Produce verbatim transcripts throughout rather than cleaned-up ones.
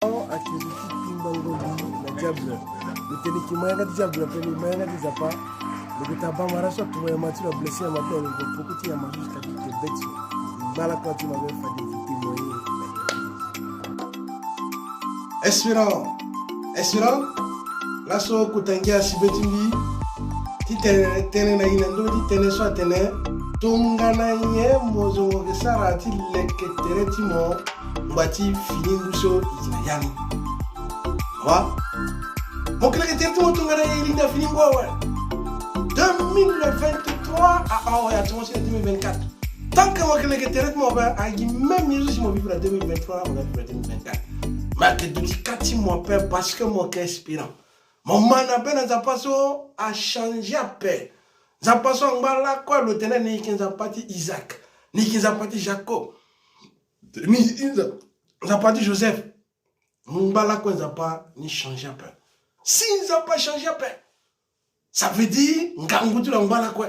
Ayeke zo ti pi ngbangoli na diable. Lo tene yeke ma yanga ti diable ape, lo ma yanga ti Nzapa. Lo yeke taa bamara so atuma nyama ti lo, ablessé nyama ti lo, lo yeke poko ti nyama so si ka yeke bê ti lo. Ngba lakue ti mabe fade ti témoigner. Espérant, espérant, laso kota ngia asi be ti mbi ti tene, tene na e na ndö ti tënë so atene, tongana nyen mo zo mo yeke sara ti leke tere ti mo ngba ti fini ngu so e yeke na ya ni. Awa. Mo yeke leke tere ti mo tongana nyen e lingbi na fini ngu awe. Deux mille vingt-trois ahon, awe, atongo si na deux mille vingt-quatre. Tant que mo yeke leke tere ti mo ape, ayeke même ye so si mo vivre na deux mille vingt-trois, mo vivre na deux mille vingt-quatre. Mais ayeke duti ka ti mo ape parce que mo yeke espérant. Mo ma na be na Nzapa so achangé ape. Nzapa so angba lakue, lo tene ni yeke Nzapa ti Isaac, ni yeke Nzapa ti Jacob, ni yeke Nza-, Nzapa ti Joseph. Ngba lakue Nzapa ni changé ape. Si Nzapa achangé ape, ça veut dire ngangu ti lo angba lakue.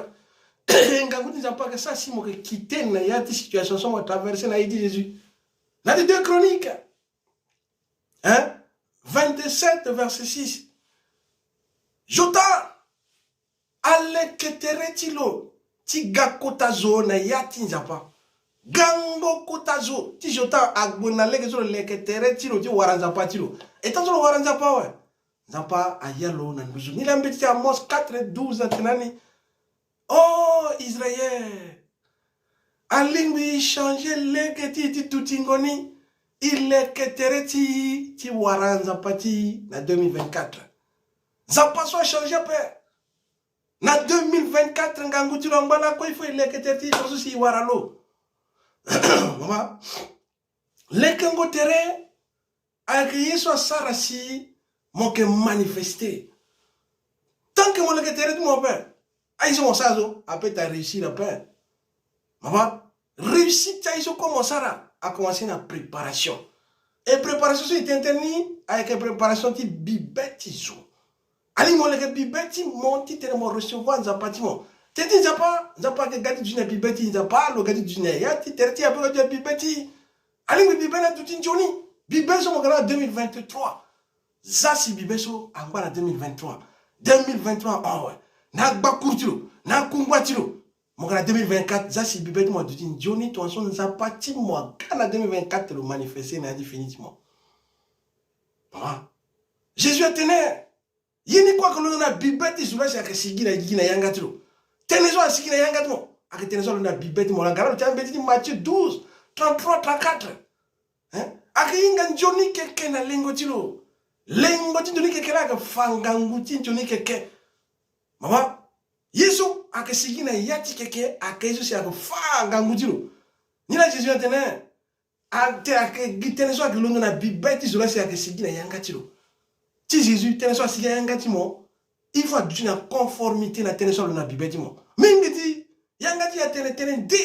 Ngangu ti Nzapa ayeke sara si mo yeke quitté na ya ti situation so mo traversé na iri ti Jésus. Na ti deux Chroniques, hein, vingt-sept, verset six. Jotham aleke tere ti lo ti ga kota zo na ya ti Nzapa. Gango kota zo ti Jotham ague na lege so lo leke tere ti lo ti wara Nzapa ti lo. E taa so lo wara Nzapa awe, Nzapa aya lo na nduzu. Ni laa mbeti ti Amos quatre douze atene na ni: Oh Israël, alingbi e changé lege ti e ti dutingo ni, e leke tere ti e ti wara Nzapa ti e na deux mille vingt-quatre. Nzapa so achangé ape. Na deux mille vingt-quatre ngangu ti lo angba lakue, il faut e leke tere ti e tongaso si e wara lo. Mama, lekengo tere ayeke ye so asara si mo yeke manifesté. Tant que mo leke tere ti mo ape, aye so mo sara so apeut ti réussir ape. Mama, réussite ti aye so kue mo sara akomanse na préparation. E préparation so e tene tënë ni ayeke préparation ti bibe ti zo. Alingbi mo leke bibe ti mo titene mo recevoir Nzapa ti mo. Tene ti Nzapa, Nzapa ayeke ga ti duti na bibe ti Nzapa, lo ga ti duti na ya ti tere ti e ape, lo ga ti duti na bibe ti. Alingbi bibe ni aduti nzoni. Bibe so mo ga na deux mille vingt-trois. Za si bibe so angba na deux mille vingt-trois. Deux mille vingt-trois awe, na agbakuru ti lo, na akungba ti lo, mo ga na deux mille vingt-quatre, za si bibe ti mo aduti nzoni, tongaso Nzapa ti mo aga na deux mille vingt-quatre lo manifesté na ya ti fini ti mo. Mama, Jésus atene, ye ni kue ayeke londo na bibe ti zo la si ayeke sigi na, gi na yanga ti lo. Tënë so asigi na yanga ti mo ayeke tënë so alondo na bibe ti mo. Na ga la lo ti ambeti ti Matthieu douze, trente-trois, trente-quatre. Hein? Ayeke hinga nzoni keke na lengo ti lo. Lengo ti nzoni keke la ayeke fa ngangu ti nzoni keke. Mama, ye so ayeke sigi na ya ti keke ayeke ye so si ayeke fa ngangu ti lo. Ni la Jésus atene, ate ayeke gi tënë so ayeke londo na bibe ti zo la si ayeke sigi na yanga ti lo. Ti Jésus, tënë so asigi na yanga ti mo, il faut aduti na conformité na tënë so alondo na bibe ti mo. Mingi ti yanga ti e atene tënë nde,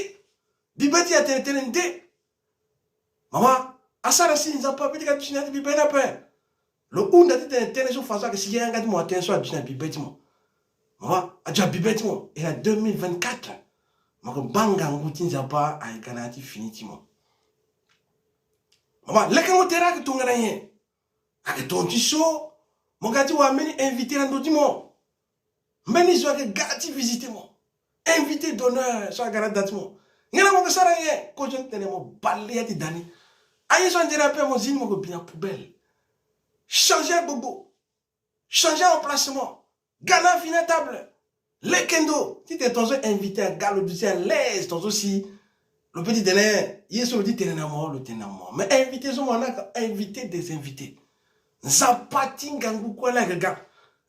bibe ti e atene tënë nde. Mama, asara si Nzapa apeut ti ga duti na ya ti bibe ni ape. Lo hunda titene tënë so fa so ayeke sigi yanga ti mo atene so aduti na bibe ti mo. Mama, aduti na bibe ti mo. E na deux mille vingt-quatre, mo yeke baa ngangu ti Nzapa ayeke ga na ya ti fini ti mo. Mama, lekengo tere ayeke tongana nyen? Ayeke tonga ti so mo ga ti wara mbeni invité na ndö ti mo. Mbeni zo ayeke ga ti visité mo. Invité d'honneur so aga na da ti mo. Nyen la mo yeke sara nyen? Kozoni tene mo bale ya ti da ni. Aye so anzere ape mo zi ni mo yeke bi na poubelle. Changé agbogbo. Changé emplacement. Ga na afini atable. Leke ndo titene tongaso invité aga lo duti à l'aise tongaso si lo peut ti tene ye so lo ti tene na mo, lo tene na mo. Mais invité so mo na ka invité des invités. Nzapa ti ngangu kue la ayeke ga.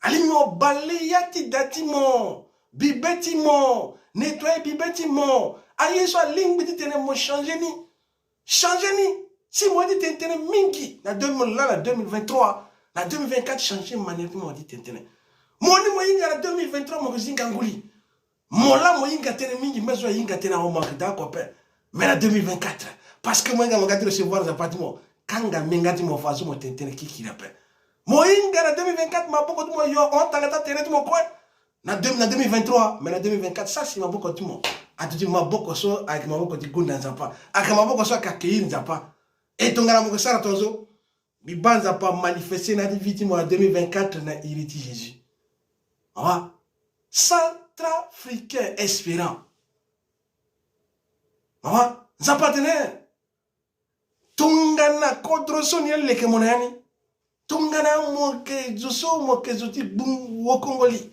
Alingbi mo bale ya ti da ti mo, bibe ti mo, nettoyer bibe ti mo. Aye so alingbi titene mo changé ni. Changé ni. Si mo ye ti tene tënë mingi na deux mille la, na deux mille vingt-trois, na deux mille vingt-quatre, changé manière ti mo ye ti tene tënë. Mo ni mo hinga na deux mille vingt-trois mo yeke zi ngangu li. Mo la mo hinga tënë mingi, mbe so ahinga tënë awe mo yeke daa oko ape. Mais na deux mille vingt-quatre, parce que mo hinga mo ga ti recevoir Nzapa ti mo, kanga menga ti mo fa so mo tene tënë kirikiri ape. Mo hinga na deux mille vingt-quatre maboko ti mo yo hon tanga ti atere ti mo kue. Na deux, na deux mille vingt-trois, mais na deux mille vingt-quatre, sara si maboko ti mo aduti maboko so ayeke maboko ti gonda Nzapa. Ayeke maboko so ayeke accueillir Nzapa. E tongana mo yeke sara tongaso, Mbi baa Nzapa manifester na ya ti vie ti mo na deux mille vingt-quatre na iri ti Jésus. Awa, Centrafricain Espérant. Awa, Nzapa atene, tongana kodro so ni aleke mo na ya ni. Tongana mo yeke zo so mo yeke zo ti gbu wokongoli,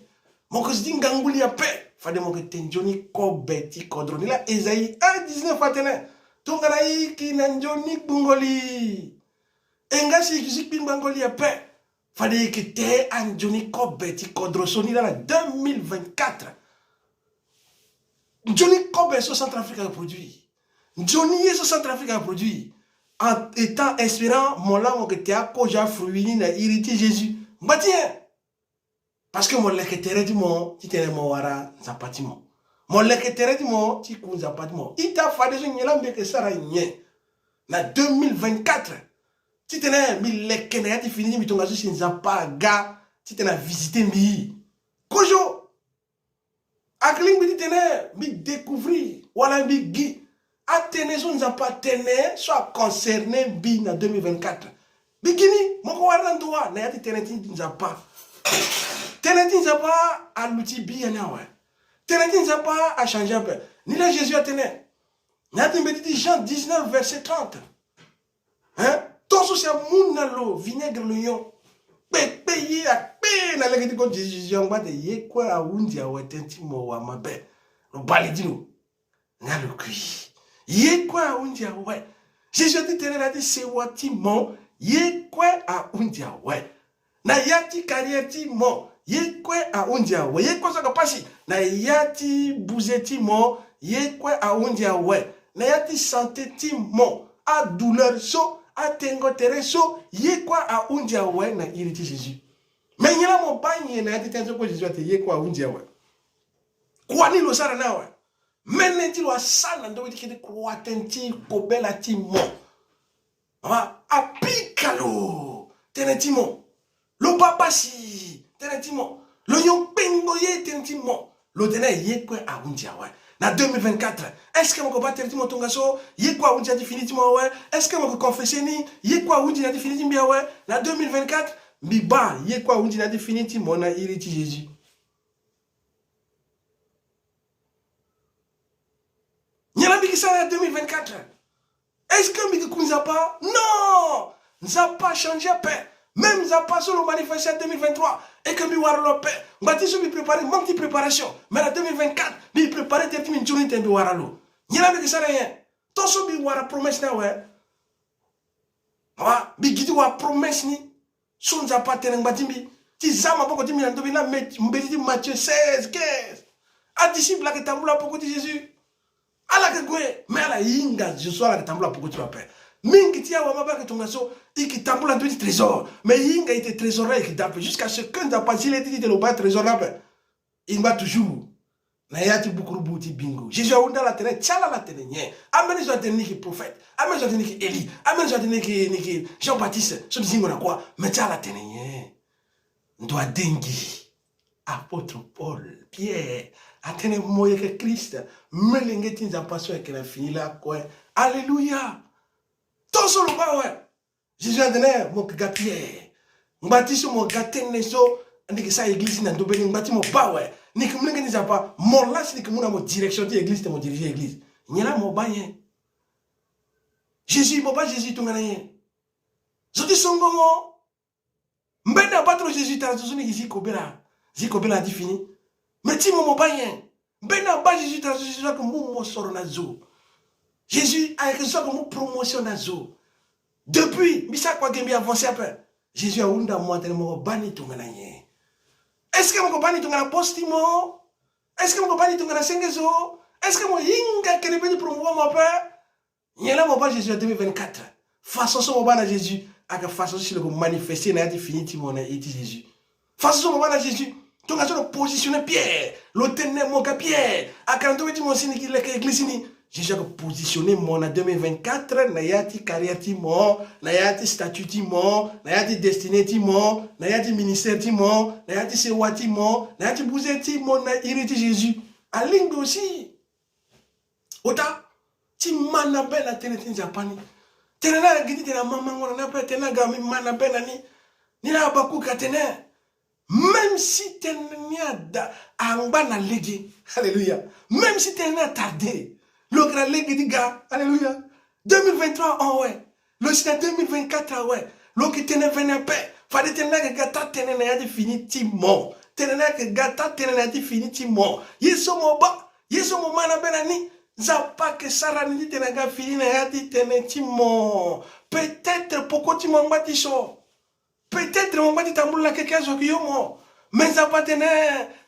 mo yeke zo ti ngangu li ape, fade mo yeke te nzoni kobe ti kodro ni. Laa Esaïe un dix-neuf atene, tongana i yeke na nzoni gbungo li, e nga si i yeke zo ti kpingbango li ape, fade i yeke te anzoni kobe ti kodro so ni laa na deux mille vingt-quatre. Nzoni kobe so Centrafrique aproduit. Nzoni ye so Centrafrique aproduit. En étant espérant, mo laa mo yeke te akozo afruit ni na iri ti Jésus. Ngbanga ti nyen? Parce que mo leke tere ti mo titene mo wara Nzapa ti mo. Mo leke tere ti mo ti ku Nzapa ti mo. Ita, fadeso nyen laa mbi yeke sara nyen na deux mille vingt-quatre? Titene mbi leke na ya ti fini ti mbi tongaso si Nzapa aga titene avisite mbi. Kozo. Ayeke lingbi titene mbi découvrir wala mbi gi atënë so Nzapa atene so aconcerne mbi na deux mille vingt-quatre. Mbi gi ni, mo ko wara na ndo wa na ya ti tënë ti Nzapa. Tënë ti Nzapa aluti biani awe. Tënë ti Nzapa achangé ape. Ni laa Jésus atene na ya ti mbeti ti Jean dix-neuf, verset trente. Hein? Tant so si amu na lo vinaigre, l'oignon, kpekpe ye akpe na lege ti kota Jésus, angba ate ye kue ahundi awe, tënë ti mo wa mabe. Lo bale ti lo. Nga lo kui. Ye kue ahundi awe. Jésus ati tene na ya ti sewa ti mo, ye kue ahundi awe. Na ya ti carrière ti mo, ye kue ahundi awe. Ye kue so aga pasi. Na ya ti buze ti mo, ye kue ahundi awe. Na ya ti santé ti mo, adouleur so, atengo tere so, ye kue ahundi awe na iri ti Jésus. Me nyen laa mo baa nyen na ya ti tënë so kue Jésus ate ye kue ahundi awe? Kua ni lo sara ni awe. Mene ti lo asara na ndo ti kete kua tënë ti kobela ti mo. Awa, apika lo tënë ti mo. Lo baa pasi tënë ti mo. Lo nyon kpengo ye tënë ti mo. Lo tene ye kue ahundi awe. Na deux mille vingt-quatre, est-ce que mo ko baa tere ti mo tongaso ye kue ahundi na ya ti fini ti mo awe? Est-ce que mo ko confesser ni ye kue ahundi na ya ti fini ti mbi awe? Na deux mille vingt-quatre, mbi baa ye kue ahundi na ya ti fini ti mo na iri ti Jésus. Nyen laa mbi yeke sara na deux mille vingt-quatre? Est-ce que mbi yeke ku Nzapa? Non! Nzapa achangé ape. Même Nzapa so lo manifesté na deux mille vingt-trois, e yeke mbi wara lo ape. Ngbanga ti so mbi préparé, manque ti préparation. Mais na deux mille vingt-quatre, mbi préparé tere ti mbi nzoni tene mbi wara lo. Nyen laa mbi yeke sara nyen? Tant so mbi wara promesse ni awe. Awa, mbi gi ti wara promesse ni so Nzapa atene ngbanga ti mbi, ti zia maboko ti mbi na ndo be ni na mbeti ti Matthieu seize, quinze. Adisciple ayeke tambula peko ti Jésus. Ala yeke gue, me ala hinga zo so ala yeke tambula peko ti lo ape. Mingi ti awamabe ayeke tongaso, e yeke tambula ndo ti trésor. Me e hinga ete trésor ni ayeke daa ape. Jusqu'à ce que Nzapa azi le ti titene lo baa trésor ni ape. E ngba toujours na ya ti bukurubu ti bingo. Jésus ahunda ala atene, ti ala ala tene nyen? Ambeni zo atene ni yeke prophète. Ambeni zo atene ni yeke Élie. Ambeni zo atene ni yeke, ni yeke Jean-Baptiste so mbi zingo na kuâ. Me ti ala atene nyen? Ndo adengi. Apôtre Paul, Pierre, atene mo yeke Christ, molenge ti Nzapa so ayeke na fini lakue. Alléluia. Tant so lo baa awe. Jésus atene mo yeke ga Pierre. Ngbanga ti so mo ga tënë so ni yeke sara église ni na ndo be ni, ngbanga ti mo baa awe. Ni yeke molenge ti Nzapa, mo laa si ni yeke mu na mo direction ti église tene mo diriger église. Nyen laa mo baa nyen? Jésus, mo baa Jésus tongana nyen? Zo ti songo mo. Mbeni abaa ti lo Jésus tara zo so ni yeke zi kobela, zi kobela ti fini. Me ti mo mo baa nyen? Mbeni abaa Jésus tara zo, Jésus ayeke mu mosoro na zo. Jésus ayeke zo so ayeke mu promotion na zo. Depuis mbi sara kua ge mbi avancé ape. Jésus ahunda mo atene mo ko baa ni tongana nyen? Est-ce que mo ko baa ni tongana boss ti mo? Est-ce que mo ko baa ni tongana senge zo? Est-ce que mo hinga kene be ti promouvoir mo ape? Nyen laa mo baa Jésus na deux mille vingt-quatre? Façon so mo baa na Jésus ayeke façon so si lo yeke manifesté na ya ti fini ti mo na iri ti Jésus. Façon so mo baa na Jésus, tongaso lo positionné Pierre, lo tene mo ga Pierre, ayeke na ndo be ti mo si ni yeke leke église ni. Jésus ayeke positionné mo na deux mille vingt-quatre na ya ti carrière ti mo, na ya ti statut ti mo, na ya ti destinée ti mo, na ya ti ministère ti mo, na ya ti sewa ti mo, na ya ti buze ti mo na iri ti Jésus. Alingbi aussi ota ti ma na be na tënë ti Nzapa ni. Tene ni ayeke gi ti tene amamango na ni ape, tene ni aga mbi ma na be na ni. Ni laa Habakuk atene, même si tene ni ada angba na lege. Alléluia. Même si tene ni atarde, lo yeke na lege ti ga. Alléluia. Deux mille vingt-trois awe. Lo si na deux mille vingt-quatre awe. Lo yeke tene vene ape. Fade tene ni ayeke ga taa tënë na ya ti fini ti mo. Tene ni ayeke ga taa tënë na ya ti fini ti mo. Ye so mo baa, ye so mo ma na be na ni, Nzapa ayeke sara ni ti tene aga fini na ya ti tënë ti mo. Peut-être peko ti mo angba ti so. Peut-être mo ngba ti tambula na keke azo ayeke yo mo. Mais Nzapa atene,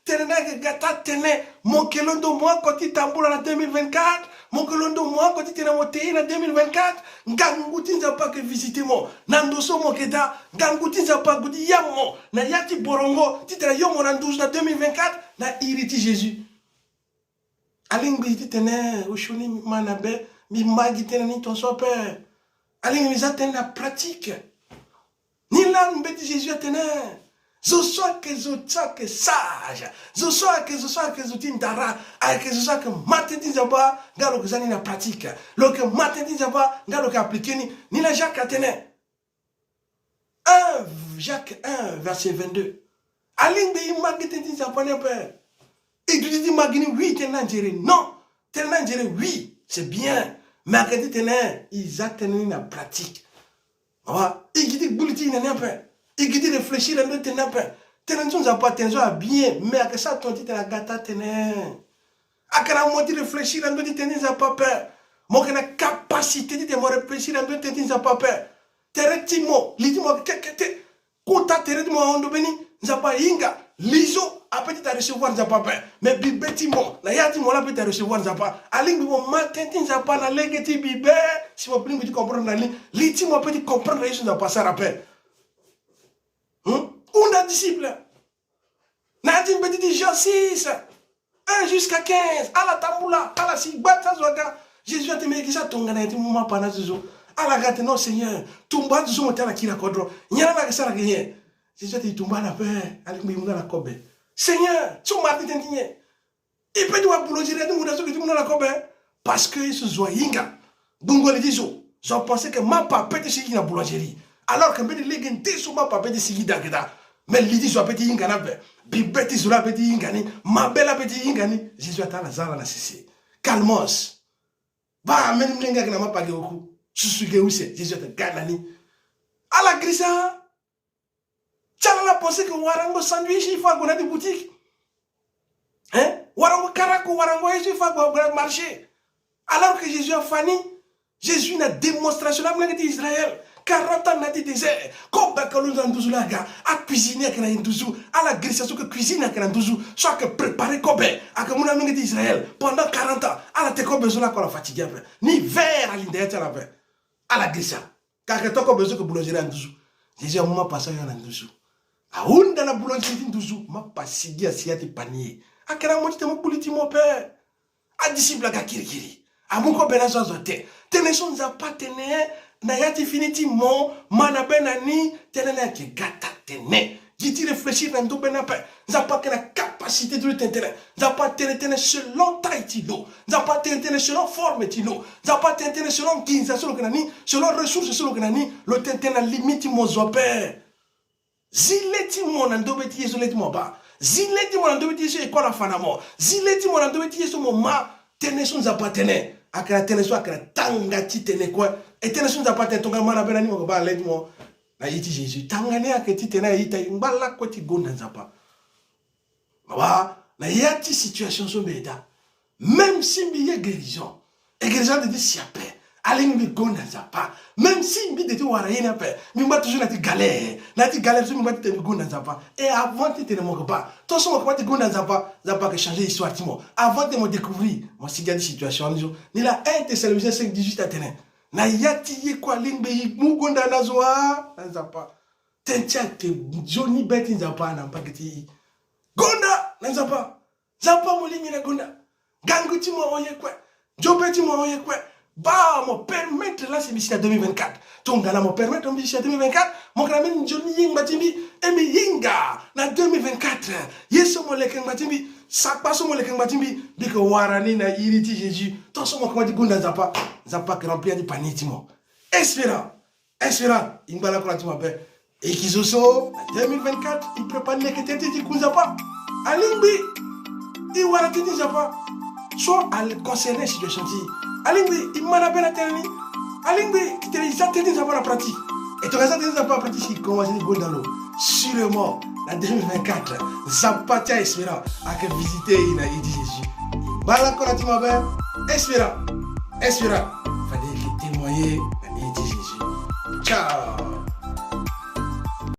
tene ni ayeke ga taa tënë. Mo yeke londo mo oko ti tambula na deux mille vingt-quatre. Mo yeke londo mo oko ti tene mo te ye na deux mille vingt-quatre. Ngangu ti Nzapa ayeke visite mo. Na ndo so mo yeke daa, ngangu ti Nzapa ague ti ya mo na ya ti borongo ti tene yo mo na nduzu na deux mille vingt-quatre, na iri ti Jésus. Alingbi ti tene, eh, osioni mbi ma na be, mbi ma gi tënë ni tongaso ape. Alingbi mbi za tënë na pratique. Ni laa mbeti Jésus atene, zo so ayeke, zo so ayeke sage, zo so ayeke, zo so ayeke zo ti ndara, ayeke zo so ayeke ma tënë ti Nzapa, nga lo yeke za ni na pratique. Lo yeke ma tënë ti Nzapa, nga lo yeke appliquer ni. Ni laa Jacques atene. Un Jacques un, verset vingt-deux. Alingbi e ma gi tënë ti Nzapa ni ape. E duti ti ma gi ni, oui, tënë ni anzere. Non, tënë ni anzere, oui, c'est bien. Mais ayeke ti tene e za tënë ni na pratique. Awa, e gi ti gbu li ti e na ni ape. E gi ti réfléchir na ndö ti tënë ni ape. Tënë so Nzapa atene so a bien, mais ayeke sara tongana ti tene aga taa tënë. Ayeke na mo ti réfléchir na ndö ti tënë ti Nzapa ape. Mo yeke na capacité ti tene mo réfléchir na ndö ti tënë ti Nzapa ape. Tere ti mo, li ti mo ayeke kekete. Kota tere ti mo ahon mbeni, Nzapa ahinga. Li so apeut ti ta recevoir Nzapa ape. Mais bibe ti mo, na ya ti mo laa apeut ti ta recevoir Nzapa. Alingbi mo ma tënë ti Nzapa na lege ti bibe. Si mo lingbi ti comprendre na li, li ti mo apeut ti comprendre ye so Nzapa asara ape. Hmm? Hunda disciple. Na ya ti mbeti ti Jean six, un jusqu'à quinze. Ala tambula, ala si gba ti azo aga. Jésus atene, me yeke sara tongana nyen ti mu mapa na azo so? Ala ga atene, non Seigneur, tumba azo so mo tene ala kiri na kodro. Nyen ala yeke sara ayeke nyen? Jésus atene, e tumba ala ape, alingbi e mu na ala kobe. Seigneur, so mo ma ti tënë ti nyen? E peut ti wara boulangerie ti mo daa so e yeke ti mu na ala kobe. Parce que ye so zo ahinga. Gbungo li ti zo. Zo apensé que mapa apeut ti sigi na boulangerie. Alors que mbeni lege nde so mapa apeut ti sigi daa ayeke daa. Mais li ti zo apeut ti hinga ni ape. Bibe ti zo laa apeut ti hinga ni. Mabe laa apeut ti hinga ni. Jésus atene ala za ala na sese. Calmos. Baa mbeni molenge ayeke na mapa ayeke oku. Susu ge use. Jésus atene ga na ni. Ala girisa. Ti ala la pensé que warango sandwich il faut ague na ya ti boutique. Hein? Warango karaku, warango ye so il faut ague na marché. Alors que Jésus afa ni. Jésus na démonstration na amolenge ti Israël. Quarante ans na ya ti désert. Kobe ayeke londo na nduzu laa aga. Acuisine ayeke na nduzu. Ala girisa so que cuisine ayeke na nduzu. So ayeke préparer kobe. Ayeke mu na amolenge ti Israël. Pendant quarante ans. Ala te kobe so laa ako ala fatigué ape. Ni verre alinda ya ti ala ape. Ala girisa. Ka ayeke to kobe so ayeke boulangerie na nduzu. Jésus amu mapa so ayo na nduzu. Ahunda na boulangerie ti nduzu. Mapa asigi asi ya ti panier. Ayeke na mo ti tene mo gbu li ti mo ape. Adisciple aga kirikiri. Amu kobe na azo, azo ate. Tënë so Nzapa atene na ya ti fini ti mo, ma na be na ni, tënë ni ayeke ga taa tënë. Gi ti réfléchir na ndö be ni ape. Nzapa ayeke na capacité ti lo tene tënë. Nzapa atene tënë selon taille ti lo. Nzapa atene tënë selon forme ti lo. Nzapa atene tënë selon nginza so lo yeke na ni, selon ressource so lo yeke na ni. Lo tene tënë na limite ti mo zo ape. Zi le ti mo na ndö be ti ye so le ti mo abaa. Zi le ti mo na ndö be ti ye so école afa na mo. Zi le ti mo na ndö be ti ye so mo ma. Tënë so Nzapa atene ayeke na tënë so ayeke na tanga ti tene kue. E tënë so Nzapa atene tongana ma na be na ni mo yeke baa le ti mo. Na iri ti Jésus. Tanga ni ayeke ti tene a-ita e ngba lakue ti gonda Nzapa. Awa, na ya ti situation so mbi yeke daa. Même si mbi ye guérison, e guérison ade ti si ape. Alingbi mbi gonda Nzapa. Même si mbi de ti wara ye ni ape, mbi ngba toujours na ya ti galère. Na ya ti galère so mbi ngba ti tene mbi gonda Nzapa. Et avant ti tene mo yeke baa, tant so mo yeke baa ti gonda Nzapa, Nzapa ayeke changer histoire ti mo. Avant ti tene mo découvrir, mo sigi ya ti situation ni so. Ni laa un Thessaloniciens cinq dix-huit atene. Na ya ti ye kue alingbi e mu gonda na zo wa na Nzapa. Tënë ti ayeke nzoni be ti Nzapa na mbage ti e. Gonda na Nzapa. Nzapa mo lingbi na gonda. Ngangu ti mo ahon ye kue. Nzobe ti mo ahon ye kue. Baa mo permettre laa si mbi si na deux mille vingt-quatre. Tongana mo permettre mbi si na deux mille vingt-quatre, mo yeke na mbeni nzoni ye ngba ti mbi. E mbi hinga na deux mille vingt-quatre. Ye so mo leke ngba ti mbi, sakpa so mo leke ngba ti mbi, mbi yeke wara ni na iri ti Jésus. Tant so mo yeke ma ti gonda Nzapa, Nzapa ayeke remplir ya ti panier ti mo. Espérant, espérant, i ngba lakue na ti mabe. E ki zo so na deux mille vingt-quatre, i prépare leke tënë ti e ti ku Nzapa. Alingbi i wara tënë ti Nzapa so a concerné situation ti e. Alingbi i ma na be na tënë ni. Alingbi titene i za tënë ti Nzapa na pratique. E tongana i za tënë ti Nzapa na pratique, si i commencé ti gonda lo, sûrement na deux mille vingt-quatre, Nzapa ti a-espérant ayeke visité e na iri ti Jésus. I ngba lakue na ti mabe. Espérant, espérant, fade e yeke témoigner na iri ti Jésus. Ciao.